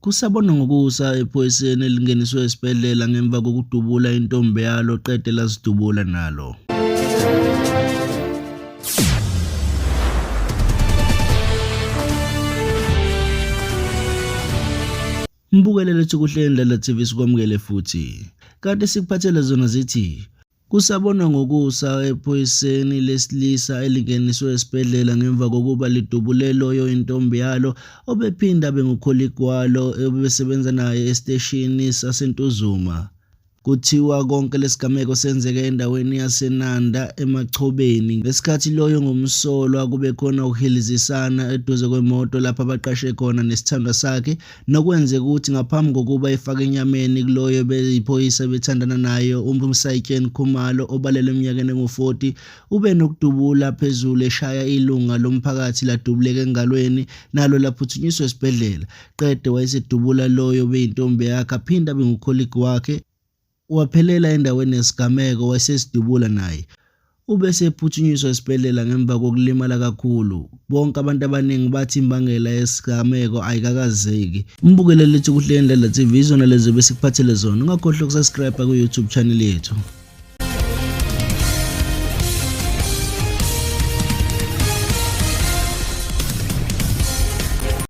Kusabonwa ngokusa ephoyiseni elingeniswe esibhedlela ngemva kokudubula intombi yalo qede lazidubula nalo. Mbukele lethu kuhle Ndlela TV sikwamukele futhi. Kanti sikuphathele zona zithi Kusabonwa ngokusa ephoyiseni lesilisa elingeniswe esibhedlela ngemva kokuba lidubule loyo intombi yalo obephinda abe ngukholigi walo obesebenza naye esiteshini saseNtuzuma. Kuthiwa konke lesigameko senzeke endaweni yaseNanda eMachobeni ngesikhathi loyo ngumsolwa kube khona ukuhilizisana eduze kwemoto lapho abaqashe khona nesithandwa sakhe nokwenzeka ukuthi ngaphambi kokuba efake enyameni kuloyo beyiphoyisa bethandana naye uMsayitsheni Khumalo obalelwe eminyakeni engu-40 ube nokudubula phezulu eshaya ilunga lomphakathi ladubuleka engalweni nalo laphuthunyiswa esibhedlela qede wayesedubula loyo beyintombi yakhe aphinde abe ngukholigi wakhe waphelela endaweni yesigameko wayesesidubula naye. Ube esephuthunyiswa esibhedlela ngemva kokulimala kakhulu. Bonke abantu abaningi bathi imbangela yesigameko ayikakazeki. Mbukele lethu kuhle Ndlela TV izona lezo besikuphathele zona. Ungakhohlwa ukusubscribe ku-YouTube channel yethu.